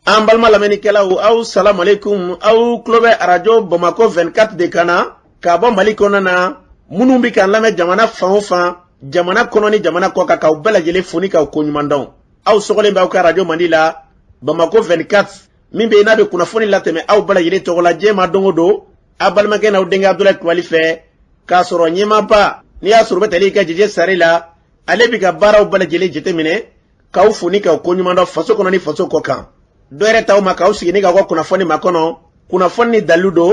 An balima lamɛnnikɛlaw, aw salamaleykum. Aw tulo bɛ arajo Bamakɔ 24 de kan na ka bɔ Mali kɔnɔna na. Minnu bɛ k'an lamɛn jamana fan o fan, jamana kɔnɔ ni jamana kɔ kan, k'aw bɛɛ lajɛlen fo ni k'aw koɲuman dɔn. Aw sɔgɔlen bɛ aw ka arajo mandi la, Bamakɔ 24, min bɛ yen n'a bɛ kunnafoni latɛmɛ aw bɛɛ lajɛlen tɔgɔ la diɲɛ ma don o don, aw balimakɛ n'aw denkɛ Abudulayi Kulubali fɛ, k'a sɔrɔ ɲɛmaaba n'i y'a sɔrɔ u bɛ tali kɛ Jeje Sare la, ale bɛ ka baaraw bɛɛ lajɛlen jateminɛ, k'aw fo ni k'aw koɲuman dɔn faso kɔnɔ ni faso kɔ kan. Dɔ yɛrɛ t'aw ma k'aw sigi ni k'aw ka kunnafoni makɔnɔ, kunnafoni ni dalilu don,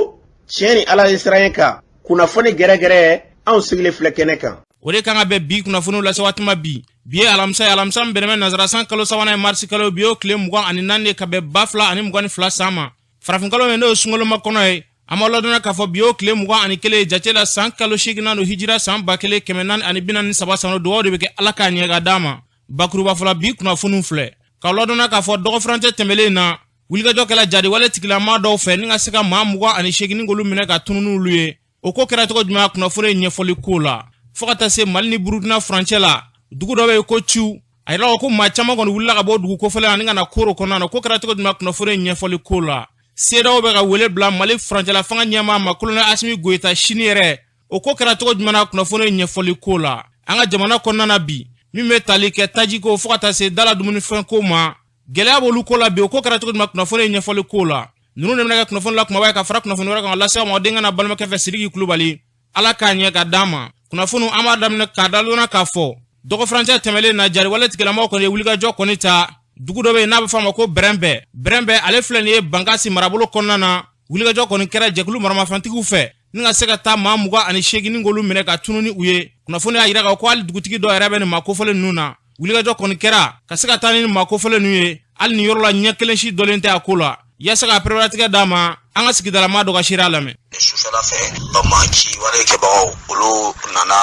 tiɲɛ ni Ala ye siran kan, kunnafoni gɛrɛgɛrɛ, anw sigilen filɛ kɛnɛ kan. O de kan ka bɛn bi kunnafoniw lase waati ma bi. Bi ye alamisa ye, alamisa min bɛnnen bɛ nansara san kalo sabanan ye, marisi kalo. Bi y'o tile 24 de ka bɛn 2022 san ma. Farafinkalo min n'o ye sunkalo kɔnɔ ye, an b'a ladɔnniya k'a fɔ bi y'o tile 21 ye jate la, san kalo seeginnan don, hijira san 1443 san. Dugawu de bɛ kɛ, Ala k'a ɲɛ ka d'an ma. Bakuruba fɔlɔ, bi kunnafoniw filɛ k'aw ladɔnniya k'a fɔ dɔgɔfurancɛ tɛmɛlen na, wulikajɔ kɛla jadiwale tigilamaa dɔw fɛ ni ka se ka maa 28 k'olu minɛ ka tunu n'olu ye. O ko kɛra cogo jumɛn? Kunnafoni ɲɛfɔli ko la, fo ka taa se Mali ni Burukina furancɛ la, dugu dɔ bɛ yen ko Ciw. A yirala ko maa caman kɔni wulila ka bɔ dugu kofɔlen na ni ka na Koro kɔnɔna na. Ko kɛra cogo jumɛn? Kunnafoni ɲɛfɔli ko la, CEDEAO bɛ ka wele bila Mali furancɛla fanga ɲɛmaa ma, kolonɛli Asimi Goyita, sini yɛrɛ. O ko kɛra cogo jumɛn na? Kunnafoni ɲɛfɔli ko la, an ka jamana kɔnɔna na bi, min bɛ tali kɛ tajiko fo ka taa se dala dumunifɛn ko ma, gɛlɛya b'olu ko la bi. O ko kɛra cogo jumɛn? Kunnafoni ɲɛfɔli ko la, ninnu de bɛna kɛ kunnafoni la kumaba ye ka fara kunnafoni wɛrɛ kan ka lase aw ma denkɛ n'a balimakɛ fɛ, Sidiki Kulubali. Ala k'a ɲɛ ka d'an ma. Kunnafoniw, an b'a daminɛ k'a dadɔnna k'a fɔ dɔgɔfurancɛ tɛmɛlen na, jariwale tigilamaw kɔni ye wulikajɔ kɔni ta dugu dɔ bɛ yen n'a bɛ fɔ a ma ko Bɛrɛnbɛ. Bɛrɛnbɛ, ale filɛ nin ye Bankasi marabolo kɔnɔna na. Wulikajɔ kɔni kɛra jɛkulu maramafɛntigiw fɛ ni ka se ka taa maa 28 k'olu minɛ ka tunu ni u ye. Kunnafoni y'a jira k'a ko hali dugutigi dɔ yɛrɛ bɛ nin maa kofɔlen ninnu na. Wulikajɔ kɔni kɛra ka se ka taa ni maa kofɔlen ninnu ye, hali nin yɔrɔ la ɲɛ kelen si dɔlen tɛ a ko la. Yaasa ka pereperelatigɛ d'a ma, an ka sigidalamaa dɔ ka seereya lamɛn. Sufɛla fɛ, banbaanci wale kɛbagaw, olu nana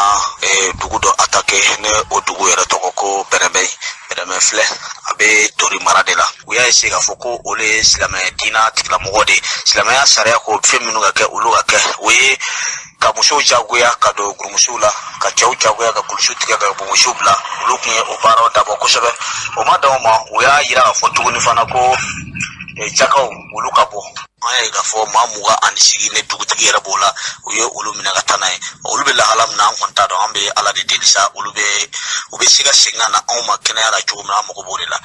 dugu dɔ atake, ne o dugu yɛrɛ tɔgɔ ko Bɛrɛbɛ. Bɛrɛbɛ filɛ, a bɛ Tori mara de la. U y'a essayer k'a fɔ ko olu ye silamɛ diina tigilamɔgɔ de ye, silamɛya sariya ko fɛn minnu ka kɛ, olu ka kɛ. O ye ka musow jagoya ka don gurumusow la, ka cɛw jagoya ka kulusiw tigɛ ka bonbonsiw bila. Olu tun ye o baaraw dabɔ kosɛbɛ. O ma dan o ma, u y'a yira k'a fɔ tuguni fana ko jakaw, olu ka bɔ. An y'a ye k'a fɔ maa 28 ne dugutigi yɛrɛ b'o la, u ye olu minɛ ka taa n'a ye. Olu bɛ lahala min na, an kɔni t'a dɔn. An bɛ Ala de deli sa, olu bɛ u bɛ se ka segin ka na anw ma kɛnɛya la cogo min na, an mago b'o de la.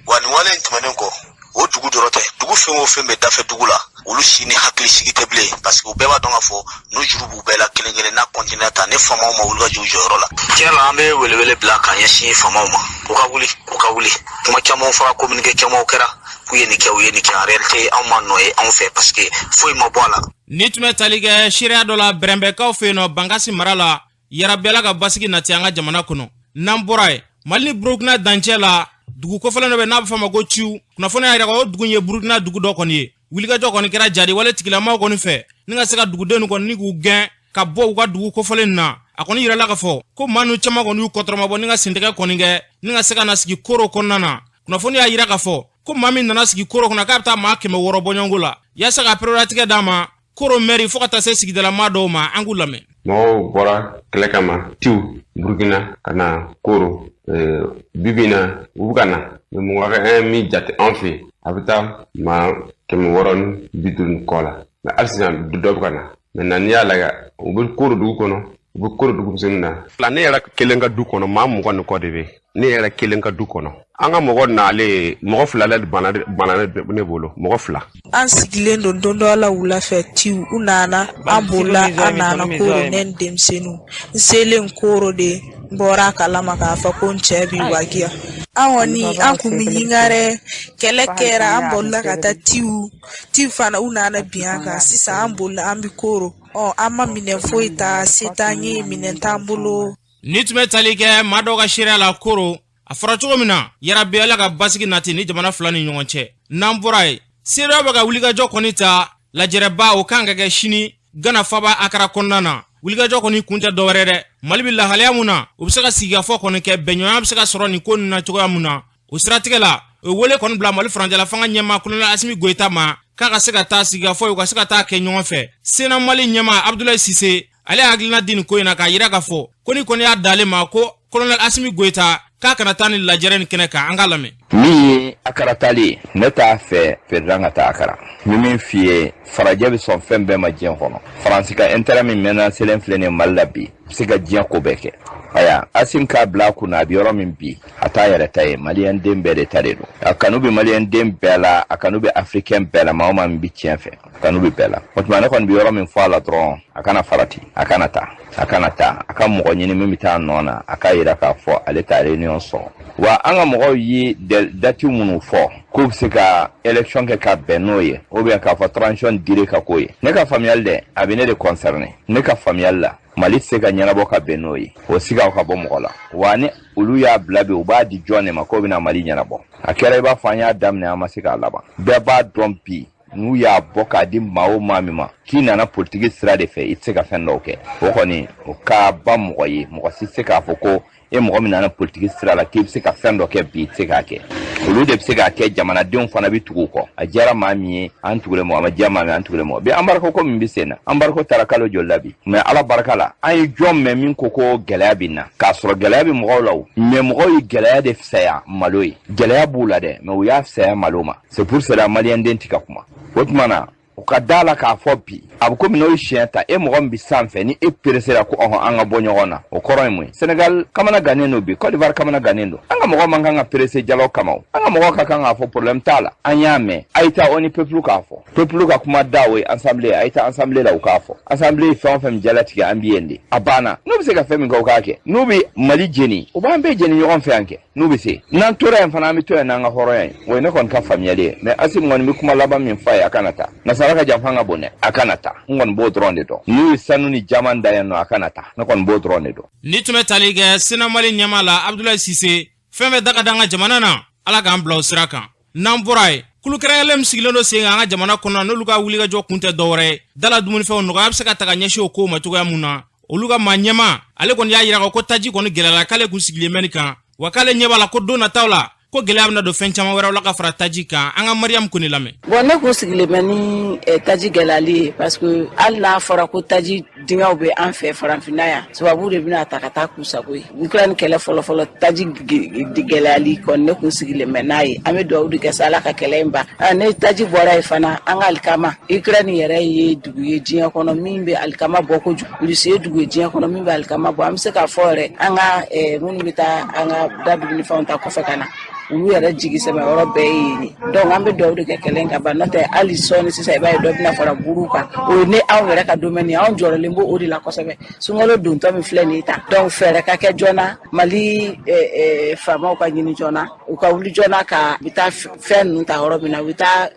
Wa nin wale in tɛmɛnen kɔ, o dugu dɔrɔn tɛ, dugu fɛn o fɛn bɛ dafɛ dugu la, olu si ni hakili sigi tɛ bilen, parce que u bɛɛ b'a dɔn k'a fɔ n'u juru b'u bɛɛ la kelen kelen n'a continuer ta ni faamaw ma wuli ka jɔ u jɔyɔrɔ la. Tiɲɛ la, an bɛ welewele bila ka ɲɛsin faamaw ma, u ka wuli, u ka wuli. Kuma caman fɔra, communiqué caman kɛra k'u ye nin kɛ, u ye nin kɛ. En réalité, anw ma nɔ ye anw fɛ, parce que foyi ma bɔ a la. Ni tun bɛ tali kɛ seereya dɔ la Bɛrɛnbɛkaw fɛ yen nɔ, Bankasi mara la. Yarabi Ala ka basigi nati an ka jamana kɔnɔ. N'an bɔra yen, Mali ni Burukina dancɛ la, dugu kofɔlen dɔ bɛ n'a bɛ fɔ a ma ko Ciw. Kunnafoni y'a yira ko dugu in ye Burukina dugu dɔ kɔni ye. Wulikajɔ kɔni kɛra jadi wale tigilamaw kɔni fɛ ni ka se ka dugudenw kɔni ni k'u gɛn ka bɔ u ka dugu kofɔlen na. A kɔni yirala k'a fɔ ko maa ninnu caman kɔni y'u kɔtɔrɔmabɔ ni ka sentɛgɛ kɔni kɛ ni ka se ka na sigi Koro kɔnɔna na. Kunnafoni y'a yira k'a fɔ ko maa min nana sigi Koro kɔnɔ, k'a bɛ taa maa 600 bɔɲɔgɔnko la. Yaasa ka pereperelatigɛ d'a ma, Koro mɛri fo ka taa se sigidalamaa dɔw ma, an k'u lamɛn. Mɔgɔw bɔra kɛlɛ kama Tiw, Burukina, ka na Koro. Bibi na, u bɛ ka na, mɔgɔ ka min jate an fɛ, a bɛ taa maa 650 kɔ la, mɛ hali sisan dɔ bɛ ka na. Maintenant, n'i y'a lajɛ, u bɛ Koro dugu kɔnɔ, u bɛ Koro dugumisɛnnin na. Ne yɛrɛ kelen ka du kɔnɔ, maa 20 ni kɔ de bɛ ne yɛrɛ kelen ka du kɔnɔ. An ka mɔgɔ nalen, mɔgɔ fila le bana bana ne bolo, mɔgɔ fila. An sigilen don don dɔ la wula fɛ, Tiw, u nana, an bolila, an nana Koro, ne ni denmisɛnninw. N selen Koro de, n bɔra a kalama k'a fɔ ko n cɛ bi Wagiya. An kɔni, an kun bɛ ɲingarɛ. Kɛlɛ kɛra, an bolila ka taa Tiw. Tiw fana, u nana bin an kan. Sisan an bolila, an bi Koro. Ɔ, an ma minɛn foyi ta, se t'an ye, minɛn t'an bolo. Ni tun bɛ tali kɛ maa dɔw ka seereya la Koro, a fɔra cogo min na, yarabi Ala ka basigi nati ni jamana fila ni ɲɔgɔn cɛ. N'an bɔra yen, CEDEAO bɛ ka wulikajɔ kɔni ta. Lajɛrɛba o kan ka kɛ sini Gana faba Akara kɔnɔna na. Wulikajɔ kɔni kun tɛ dɔwɛrɛ dɛ, Mali bɛ lahalaya mun na, u bɛ se ka sigikafɔ kɔni kɛ, bɛnɲɔgɔnya bɛ se ka sɔrɔ nin ko ninnu na cogoya mun na. O siratigɛ la, o ye wele kɔni bila Mali furancɛla fanga ɲɛmaa kolonɛli Asimi Goyita ma, k'a ka se ka taa sigikafɔ ye, u ka se ka taa kɛ ɲɔgɔn fɛ. Sena Mali ɲɛmaa Abudulayi Sise, ale hakilina di nin ko in na k'a yira k'a fɔ ko ni kɔni y'a d'ale ma, ko kolonɛli Asimi Goyita k'a kana taa ni lajɛrɛ nin kɛnɛ kan. An k'a lamɛn. Min ye Akara taali ye, ne t'a fɛ président ka taa Akara. N bɛ min f'i ye, farajɛ bɛ sɔn fɛn bɛɛ ma diɲɛ kɔnɔ. Faransi ka intérêt min menacelen filɛ nin ye Mali la bi, bɛ se ka diɲɛ ko bɛɛ kɛ. Aya, Asim k'a bila a kunna, a bɛ yɔrɔ min bi, a t'a yɛrɛ ta ye, maliyɛn den bɛɛ de ta de don. A kanu bɛ maliyɛn den bɛɛ la, a kanu bɛ africain bɛɛ la, maa o maa min bɛ tiɲɛ fɛ, a kanu bɛ bɛɛ la. O tuma ne kɔni bɛ yɔrɔ min fɔ a la dɔrɔn, a kana farati, a kana taa, a kana taa, a ka mɔgɔ ɲini min bɛ taa nɔ na, a k'a yira k'a fɔ ale t'a réunion sɔn. Wa an ka mɔgɔw ye date minnu fɔ k'u bɛ se ka élection kɛ ka bɛn n'o ye, ou bien k'a fɔ transition durée ka k'o ye. Ne ka faamuyali dɛ, a bɛ ne de concerner. Ne ka faamuyali la, Mali tɛ se ka ɲɛnabɔ ka bɛn n'o ye. O sigaw ka bɔ mɔgɔ la. Wa ni olu y'a bila bi, u b'a di jɔn de ma k'o bɛna Mali ɲɛnabɔ? A kɛra i b'a fɔ an y'a daminɛ, an ma se k'a laban. Bɛɛ b'a dɔn bi, n'u y'a bɔ k'a di maa o maa min ma k'i nana politiki sira de fɛ, i tɛ se ka fɛn dɔw kɛ. O kɔni, o ka ban mɔgɔ ye. Mɔgɔ si tɛ se k'a fɔ ko e mɔgɔ min nana politiki sira la k'i bɛ se ka fɛn dɔ kɛ bi, i tɛ se k'a kɛ. Olu de bɛ se k'a kɛ, jamanadenw fana bɛ tugu u kɔ. A diyara maa min ye, an tugulen mɔgɔ, a ma diya maa min, an tugulen mɔgɔ. Bi embargo ko min bɛ sen na, embargo taara kalo joli la bi? Mais Ala barika la, an ye jɔn mɛn min ko ko gɛlɛya bɛ na, k'a sɔrɔ gɛlɛya bɛ mɔgɔw la o. Mais mɔgɔw ye gɛlɛya de fisaya malo ye. Gɛlɛya b'u la dɛ, mais u y'a fisaya malo ma. C'est pour cela maliyɛn den tɛ ka kuma. O tuma na, u ka da la k'a fɔ bi, a bɛ komi n'o ye siɲɛ ta, e mɔgɔ min bɛ sanfɛ, ni e peresera ko ɔhɔn an ka bɔ ɲɔgɔn na, o kɔrɔ ye mun ye? Sénégal kamana gannen don bi, Côte d'Ivoire kamana gannen don. An ka mɔgɔ man kan ka perese jalaw kama o. An ka mɔgɔ ka kan k'a fɔ problème t'a la, an y'a mɛn, a ye taa o ni peuple k'a fɔ. Peuple ka kuma da, o ye assemblée, a ye taa assemblée la, u k'a fɔ. Assemblée ye fɛn o fɛn jalatigɛ, an bɛ yen de. A banna. N'u bɛ se ka fɛn min kɛ, u k'a kɛ. N'u bɛ Mali jeni, u b'an bɛɛ jeni ɲɔgɔn fɛ yan kɛ. N'u bɛ se, n'an tora yen fana, an bɛ to yen n'an ka hɔrɔnya ye. O ye ne kɔni ka faamuyali ye. Mais Asim kɔni bɛ kuma laban min f'a ye, a kana taa. Nasara ka janfa ka bon dɛ, a kana taa. N kɔni b'o dɔrɔn de dɔn. N'u ye sanu ni jaman da yan nɔ, a kana taa. Ne kɔni b'o dɔrɔn de dɔn. Ni tun bɛ tali kɛ Senamali ɲɛmaa la, Abdoulaye Cissé, fɛn bɛɛ da ka da an ka jamana na, Ala k'an bila o sira kan. N'an bɔra yen, kulu kɛrɛnkɛrɛnlen min sigilen don sen kan an ka jamana kɔnɔ, n'olu ka wulikajɔ kun tɛ dɔwɛrɛ ye, dala dumunifɛnw nɔgɔya bɛ se ka ta ka ɲɛsin o kow ma cogoya mun na, olu ka maa ɲɛmaa, ale kɔni y'a yira ko taji kɔni gɛlɛyara, k'ale kun sigilen bɛ nin kan, wa k'ale ɲɛ b'a la ko don nataw la ko gɛlɛya bɛna don fɛn caman wɛrɛw la ka fara taji kan. An ka Mariam Kone lamɛn. Bon, ne kun sigilen bɛ ni taji gɛlɛyali ye, parce que hali n'a fɔra ko taji dingɛw bɛ an fɛ farafinna yan, tubabuw de bɛna ta ka taa k'u sago ye. Ukraine kɛlɛ fɔlɔfɔlɔ, taji gɛlɛyali kɔni, ne kun sigilen bɛ n'a ye. An bɛ dugawu de kɛ sa, Ala ka kɛlɛ in ban. Ne taji bɔra yen fana, an ka alikama, Ukraine yɛrɛ ye dugu ye diɲɛ kɔnɔ min bɛ alikama bɔ kojugu. Russie ye dugu ye diɲɛ kɔnɔ min bɛ alikama bɔ. An bɛ se k'a fɔ yɛrɛ, an ka minnu bɛ taa an ka da dumunifɛnw ta kɔfɛ ka na, olu yɛrɛ jigi sɛmɛ yɔrɔ bɛɛ ye yen ye. Donc an bɛ dugawu de kɛ kɛlɛ in ka ban, n'o tɛ hali sɔɔni sisan, i b'a ye dɔ bɛna fara buru kan. O ye ne anw yɛrɛ ka domaine ye, anw jɔrɔlen b'o de la kosɛbɛ. Sunkalo dontɔ min filɛ nin ye tan, donc fɛɛrɛ ka kɛ joona, Mali faamaw ka ɲini joona, u ka wuli joona ka u bɛ taa fɛn ninnu ta yɔrɔ min na, u bɛ taa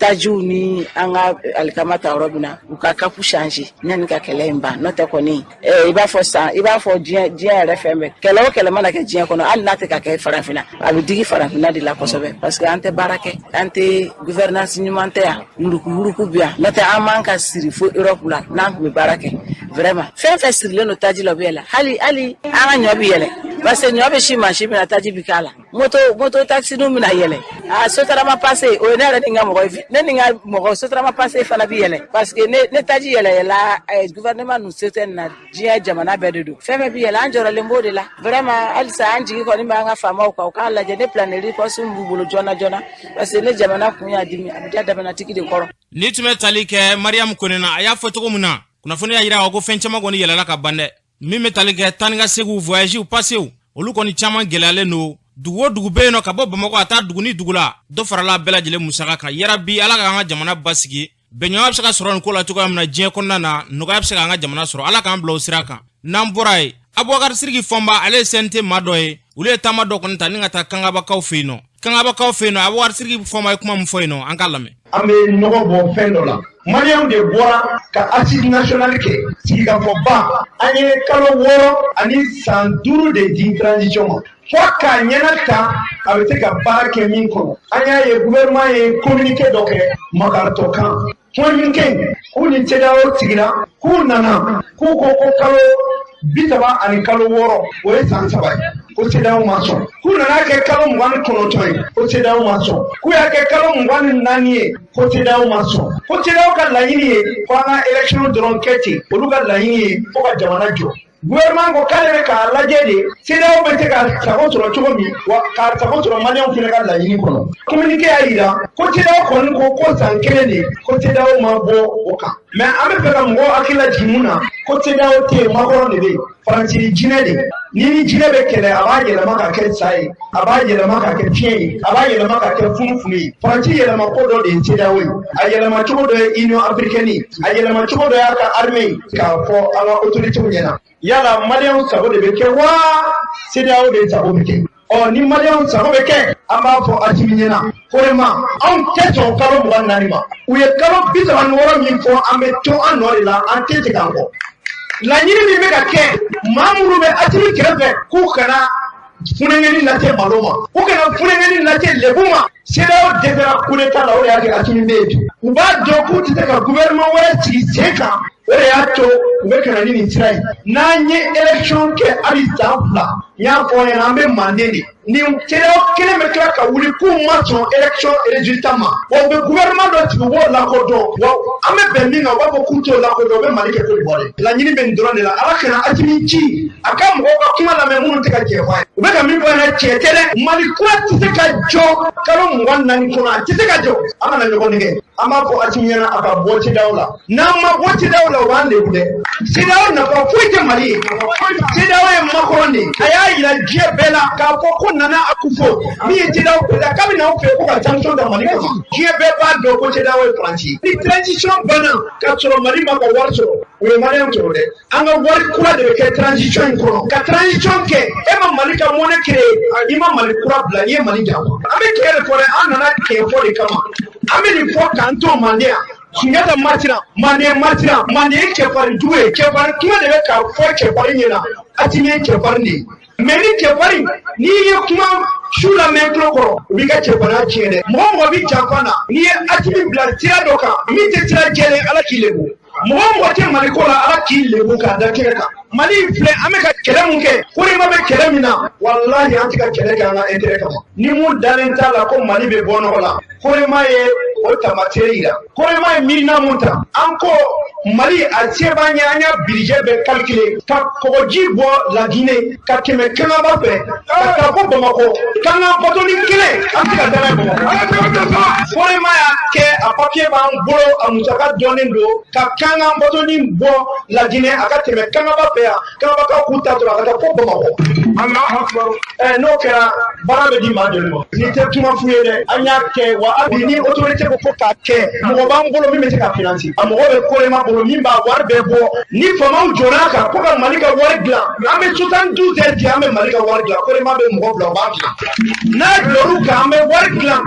tajiw ni an ka alikama ta yɔrɔ min na, u ka cap changer yanni ka kɛlɛ in ban. N'o tɛ kɔni, i b'a fɔ san, i b'a fɔ diɲɛ, diɲɛ yɛrɛ fɛn bɛɛ, kɛlɛ o kɛlɛ mana kɛ diɲɛ kɔnɔ, hali n'a tɛ ka kɛ farafinna, a bɛ digi farafinna de la kosɛbɛ, parce que an tɛ baara kɛ, an tɛ gouvernance ɲuman tɛ yan, yuruku yuruku bi yan. N'o tɛ an man ka siri fo Europe la n'an tun bɛ baara kɛ. Vraiment, fɛn fɛn sirilen don taji la, o bɛ yɛlɛ. Hali hali an ka ɲɔ bɛ yɛlɛ, parce que ɲɔ bɛ si mansin min na, taji bɛ k'a la. Moto taxi ninnu bɛna yɛlɛ. A Sotrama passe, o ye ne yɛrɛ ni n ka mɔgɔ ye, ne ni n ka mɔgɔ, Sotrama passe fana bɛ yɛlɛ, parce que ne taji yɛlɛ yɛlɛla, gouvernement ninnu se tɛ nin na, diɲɛ jamana bɛɛ de don, fɛn fɛn bɛ yɛlɛ, an jɔrɔlen b'o de la. Vraiment, halisa an jigi kɔni bɛ an ka faamaw kan, u k'a lajɛ ne plan de riposte min b'u bolo joona joona, parce que ne jamana kun y'a dimi, a bɛ da jamanatigi de kɔrɔ. Ni tun bɛ tali kɛ Mariam Kone na, a y'a fɔ cogo min na, kunnafoni y'a yira ko fɛn caman kɔni yɛlɛla ka ban dɛ. Min bɛ tali kɛ taa ni ka seginw, voyage passew, olu kɔni caman gɛlɛyalen don. Dugu o dugu bɛ yen nɔ, ka bɔ Bamakɔ ka taa dugu ni dugu la, dɔ farala bɛɛ lajɛlen musaka kan. Yarabi, Ala k'an ka jamana basigi, bɛnɲɔgɔnya bɛ se ka sɔrɔ nin ko la cogoya min na diɲɛ kɔnɔna na, nɔgɔya bɛ se k'an ka jamana sɔrɔ, Ala k'an bila o sira kan. N'an bɔra yen, Abubakar Siriki Fɔnba, ale ye CNT maa dɔ ye. Olu ye taama dɔ kɔni ta ni ka taa Kangabakaw fɛ yen nɔ. Kangabakaw fɛ yen nɔ, Abubakar Siriki Fɔnba ye kuma min fɔ yen nɔ, an k'a lamɛn. An bɛ nɔgɔ bɔ fɛn dɔ la, maliyɛnw de bɔra ka assise nationale kɛ, sigikafɔba. An ye kalo 6 ani san 5 de di transition ma fo k'a ɲɛna ta, a bɛ se ka baara kɛ min kɔnɔ. An y'a ye gouvernement ye communiqué dɔ kɛ makaritɔ kan, communiqué k'u ni CEDEAO sigira, k'u nana, k'u ko ko kalo 30 ani kalo 6, o ye san 3 ye, ko CEDEAO ma sɔn. K'u nana kɛ kalo 29 ye, ko CEDEAO ma sɔn. K'u y'a kɛ kalo 24 ye, ko CEDEAO ma sɔn. Ko CEDEAO ka laɲini ye ko an ka élection dɔrɔn kɛ ten, olu ka laɲini ye ko ka jamana jɔ. Gouvernement ko k'ale bɛ k'a lajɛ de CEDEAO bɛ se ka sago sɔrɔ cogo min wa k'a sago sɔrɔ maliyɛnw fana ka laɲini kɔnɔ. Communiqué y'a jira ko CEDEAO kɔni ko ko san kelen de ko CEDEAO ma bɔ o kan. Mais an bɛ fɛ ka mɔgɔw hakili lajigin mun na ko CEDEAO tɛ yen, Macron de bɛ yen. Faransi ni jinɛ de. Ni ni jinɛ bɛ kɛlɛ, a b'a yɛlɛma ka kɛ sa ye, a b'a yɛlɛma ka kɛ fiɲɛ ye, a b'a yɛlɛma ka kɛ funufunu ye. Faransi yɛlɛma ko dɔ de ye CEDEAO ye, a yɛlɛma cogo dɔ ye Union africaine ye, a yɛlɛma cogo dɔ y'a ka armée ye. K'a fɔ an ka autorités ɲɛna, yala maliyɛnw sago de bɛ kɛ wa CEDEAO de sago bɛ kɛ? Ɔ ni maliyɛnw sago bɛ kɛ, an b'a fɔ Asimi ɲɛna Korema, anw tɛ sɔn kalo 24 ma. U ye kalo 36 min fɔ, an bɛ to an nɔ de la, an tɛ segin an kɔ. Laɲini min bɛ ka kɛ, maa minnu bɛ Asimi kɛrɛfɛ k'u kana funɛngɛni lase malo ma, u kana funɛngɛni lase lebu ma. CEDEAO dɛsɛra coup d'état la, o de y'a kɛ Asimi bɛ yen bi. U b'a dɔn k'u tɛ se ka gouvernement wɛrɛ sigi sen kan, o de y'a to u bɛ ka na ni nin sira ye. N'an ye élection kɛ hali san 2, n y'a fɔ aw ɲɛna, an bɛ manden de. Nin CEDEAO kelen bɛ tila ka wuli k'u ma sɔn élection résultat ma, wa u bɛ gouvernement dɔ sigi, u b'o lakodɔn, wa an bɛ bɛn min kan, u b'a fɔ k'u t'o lakodɔn, u bɛ Mali kɛ Côte d'Ivoire ye. Laɲini bɛ nin dɔrɔn de la, Ala kana Asimi ci a ka mɔgɔw ka kuma lamɛn minnu tɛ ka tiɲɛ fɔ a ye. U bɛ ka min fɔ a ɲɛna, tiɲɛ tɛ dɛ. Mali kura tɛ se ka jɔ kalo 24 kɔnɔ, a tɛ se ka jɔ. An kana ɲɔgɔn nɛgɛ. An b'a fɔ Asimi ɲɛna a ka bɔ CEDEAO la. N'an ma bɔ CEDEAO la, u b'an lebu dɛ. CEDEAO nafa foyi tɛ Mali ye. CEDEAO ye Macron de ye. A y'a yira diɲɛ bɛɛ la k'a fɔ ko Nana Akufo min ye CEDEAO président k'a bɛ na anw fɛ ko ka sanction ta Mali kama. Diɲɛ bɛɛ b'a dɔn ko CEDEAO ye Faransi ye. Ni transition banna k'a sɔrɔ Mali ma ka wari sɔrɔ, u ye maliyɛn sɔrɔ dɛ. An ka wari kura de bɛ kɛ transition in kɔnɔ. Ka transition kɛ, e ma Mali ka monnaie créer, i ma Mali kura bila, i ye Mali janfa. An bɛ tiɲɛ de fɔ dɛ, an nana tiɲɛ fɔ de kama. An bɛ nin fɔ k'an to Manden yan. Sunjata masira, Manden masira, Manden ye cɛfarin jugu ye. Cɛfarin kuma de bɛ k'a fɔ cɛfarin ɲɛna. Asimi ye cɛfarin de ye. Mais ni cɛfarin, n'i ye kuma su lamɛn tulo kɔrɔ, u b'i ka cɛfarinya tiɲɛ dɛ. Mɔgɔ mɔgɔ bɛ janfa na, n'i ye Asimi bila sira dɔ kan min tɛ sira jɛlen, Ala k'i lebu. Mɔgɔ mɔgɔ tɛ Mali ko la, Ala k'i lebu k'a da kɛnɛ kan. Mali filɛ, an bɛ ka kɛlɛ mun kɛ, Korema bɛ kɛlɛ min na, walahi an tɛ ka kɛlɛ kɛ an ka intérêt kama. Ni mun dalen t'a la ko Mali bɛ bɔ nɔgɔ la, Korema ye o taamasiyɛn yira. Korema ye miirina mun ta, an ko Mali a se b'an ye, an y'a budget bɛɛ calculer ka kɔgɔji bɔ Laginɛ ka tɛmɛ Kangaba fɛ ka taa fo Bamakɔ, k'an ka batoni kelen an tɛ se ka taa n'a ye Bamakɔ. Korema y'a kɛ, a papier b'an bolo, a musaka dɔnnen don, ka Kanga batoni bɔ Laginɛ a ka tɛmɛ Kangaba fɛ yan, Kangabakaw k'u ta sɔrɔ a ka taa fo Bamakɔ. N'o kɛra, baara bɛ di maa joli ma? Nin tɛ kuma f'u ye dɛ, an y'a kɛ wa hali ni autorité ko ko k'a kɛ, mɔgɔ b'an bolo min bɛ se ka financer, a mɔgɔ bɛ Korema bolo min b'a wari bɛɛ bɔ. Ni faamaw jɔra a kan ko ka Mali ka wari dilan, an bɛ 72 heures di, an bɛ Mali ka wari dilan. Korema bɛ mɔgɔ bila, o b'a dilan. N'a jɔr'u kan, an bɛ wari dilan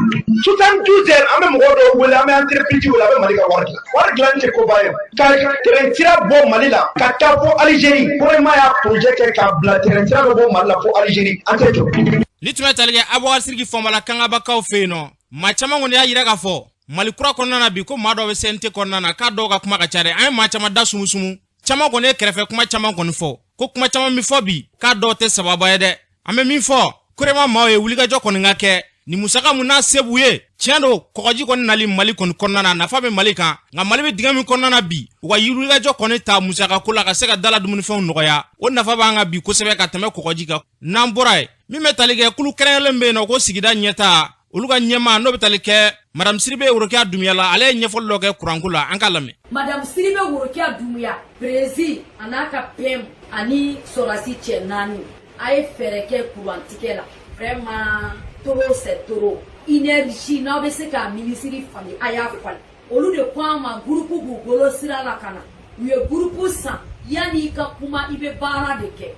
72 heures, an bɛ mɔgɔ dɔw wele, an bɛ entreprise wele, an bɛ Mali ka wari dilan. Wari dilanni tɛ koba ye. Ka tɛrɛn sira bɔ Mali la ka taa fo Algérie, Korema y'a projet kɛ k'a bila, tɛrɛn sira bɛ bɔ Mali la fo Algérie, an tɛ jɔ. Ni tun bɛ tali kɛ Abubakar Siriki Fɔnba la Kangabakaw fɛ yen nɔ, maa caman kɔni y'a yira k'a fɔ Mali kura kɔnɔna na bi ko maa dɔw bɛ CNT kɔnɔna na k'a dɔw ka kuma ka ca dɛ. An ye maa caman da sumusumu, caman kɔni ye kɛrɛfɛ kuma caman kɔni fɔ ko kuma caman bɛ fɔ bi k'a dɔw tɛ sababa ye dɛ. An bɛ min fɔ Korema maaw ye, wulikajɔ kɔni ka kɛ ni musaka mun n'a se b'u ye. Tiɲɛ don, kɔgɔji kɔni nali Mali kɔni kɔnɔna na, nafa bɛ Mali kan, nka Mali bɛ dingɛ min kɔnɔna na bi, u ka wulikajɔ kɔni ta musaka ko la ka se ka dala dumunifɛnw nɔgɔya, o nafa b'an kan bi kosɛbɛ ka tɛmɛ kɔgɔji kan. N'an bɔra yen, min bɛ tali kɛ kulu kɛrɛnkɛrɛnlen bɛ yen nɔ ko sigida ɲɛta, olu ka ɲɛmaa n'o bɛ tali kɛ Madame Sidibe Worokiya Dunbiya la, ale ye ɲɛfɔli dɔ kɛ kuranko la, an k'a lamɛn. Madame Sidibe Worokiya Dunbiya, prési a n'a ka PM ani sɔrɔdasi cɛ 4, a ye fɛɛrɛ kɛ kurantigɛ la. Vraiment, trop c'est trop. Énergie, n'aw bɛ se k'a minisiri falen, a y'a falen. Olu de ko an ma groupe b'u bolo sira la ka na, u ye groupe san. Yanni i ka kuma, i bɛ baara de kɛ,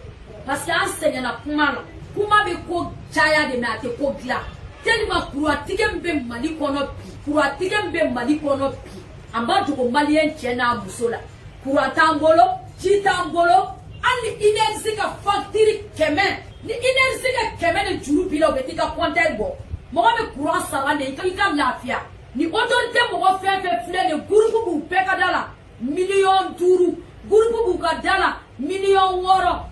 parce que an sɛgɛnna kuma la. Kuma bɛ ko caya de, mais a tɛ ko dilan. Tellement kurantigɛ min bɛ Mali kɔnɔ bi, kurantigɛ min bɛ Mali kɔnɔ bi, a ma dogo maliyɛn cɛ n'a muso la. Kuran t'an bolo, ji t'an bolo, hali ni énergie ka facture 100, ni énergie ka 100 de juru b'i la, u bɛ t'i ka compteur bɔ. Mɔgɔ bɛ kuran sara de i ka lafiya. Ni autorité mɔgɔ fɛn fɛn filɛ nin ye, groupe b'u bɛɛ ka da la 5 miliyɔn, groupe b'u ka da la 6 miliyɔn,